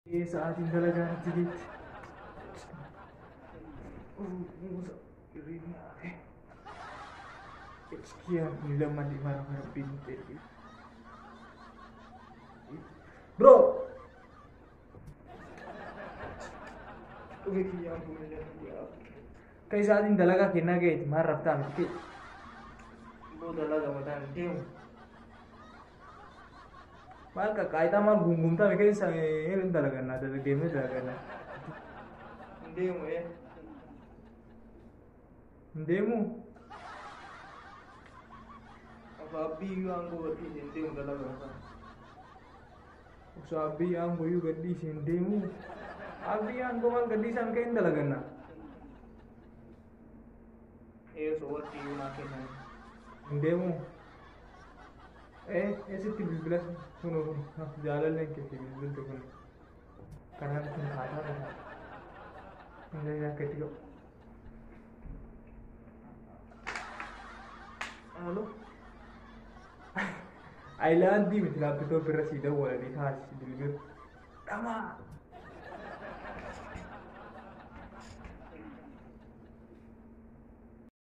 Sa'aatiin dalagaa natti geetti. Bro! Dhufe kiyyaan kun Kan sa'aatiin dalagaa kennaa ga'eeti maal raftaa miti kee? Boo dalagaa mataan hin deemu. Maal qaqqaayitaa maal guungumtaa mi keessa hin dalagannaa deemnee dalagannaa. Hin deemu ee. Hin deemu? Osoo abbiyyuu aangoo gadhiise hin deemu dalagaa mataan. Osoo abbiyyuu aangoo iyyuu gadhiise hin deemu. Abbiyyuu aangoo maal gadhiisaa mi kee hin dalagannaa? Ee osoo warqii iyyuu naa kennan. Hin deemu? Ee eessitti bilbila kunoo kun jaalalleen keessa bilbilte kun kanaan kun kaasaa kana. Hin akka itti qabu. Alo. Ayilaandii miti laapitooppii irra sii dawwalanii kaasi bilbila. Dhamaa.